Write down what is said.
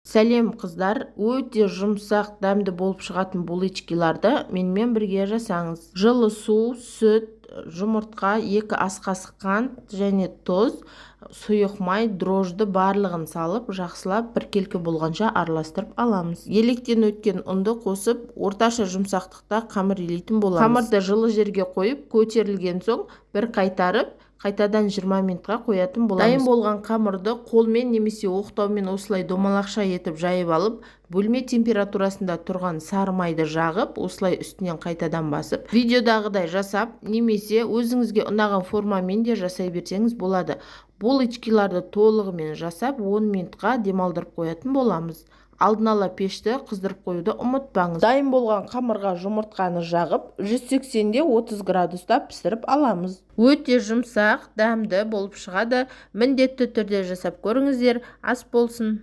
Сәлем, қыздар! Өте жұмсақ, дәмді болып шығатын булочкиларды менімен бірге жасаңыз. Жылы су, сүт, жұмыртқа, 2 ас қасық қант және тұз, сұйық май, дрожжи, барлығын салып, жақсылап біркелкі болғанша араластырып аламыз. Електен өткен ұнды қосып, орташа жұмсақтықта қамыр илейтін боламыз. Қамырды жылы жерге қойып, көтерілген соң бір қайтарып, қайтадан 20 минутқа қоятын боламыз. Дайын болған қамырды қолмен немесе оқтаумен осылай домалақша етіп жайып алып, бөлме температурасында тұрған сары майды жағып, осылай үстінен қайтадан басып, видеодағыдай жасап немесе өзіңізге ұнаған формамен де жасай берсеңіз болады. Булочкиларды толығымен жасап, 10 минутқа демалдырып қоятын боламыз. Алдын ала пешті қыздырып қоюды ұмытпаңыз. Дайын болған қамырға жұмыртқаны жағып, 180-де 30 градуста пісіріп аламыз. Өте жұмсақ, дәмді болып шығады. Міндетті түрде жасап көріңіздер. Ас болсын!